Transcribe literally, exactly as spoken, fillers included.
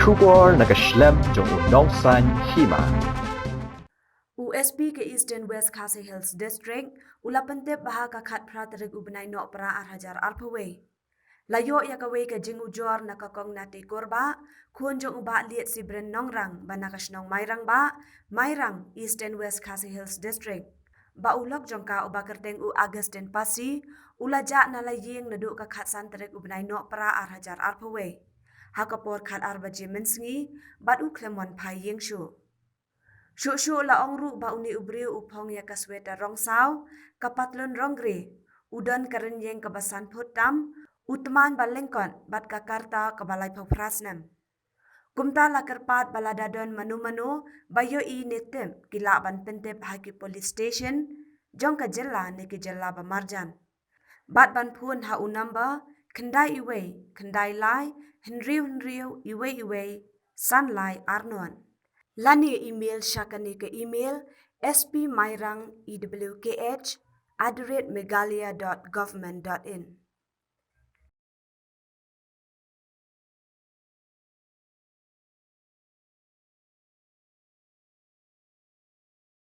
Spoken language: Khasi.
Khubor na ka shlem jong u nongsan hima. U S P ka Eastern West Khasi Hills District u la pyntip ba ha ka khatphra tarik u bnai Nohprah ar hajar arphew wei la ïoh ïa kawei ka jingujor na ka Kong Nate Korbah, khun jong u Bah Liet Sibren Nongrang ba na ka shnong Mairang Bah, Mairang, Eastern West Khasi Hills District. Ba u lok jong ka uba kyrteng u Augustine Pasi u la jah na la ïing naduh ka khatsan tarik u bnai Nohprah ar hajar arphew wei ha ka por khatar baje mynsngi, bad u khlem wan phai ïing shuh. Shuh shuh la ong ruh ba une u briew u phong ïa ka sweater rong saw, ka patlun rong grey, u don ka rynïeng kaba san phut tam, u tmaiñ ba lyngkot bad ka karta kaba laiphew phra snem. Kumta la kyrpad ba lada don mano mano ba ïohi ne tip, ki lah ban pyntip ha ki police station jong ka jylla ne ki jylla ba marjan, bad ban phone ha u number khyndai iwei khyndai lai hynriew hynriew iwei iwei san lai ar nod, lane email sha kane ka email: S P Mairang E W K H at the rate meghalaya dot government dot in.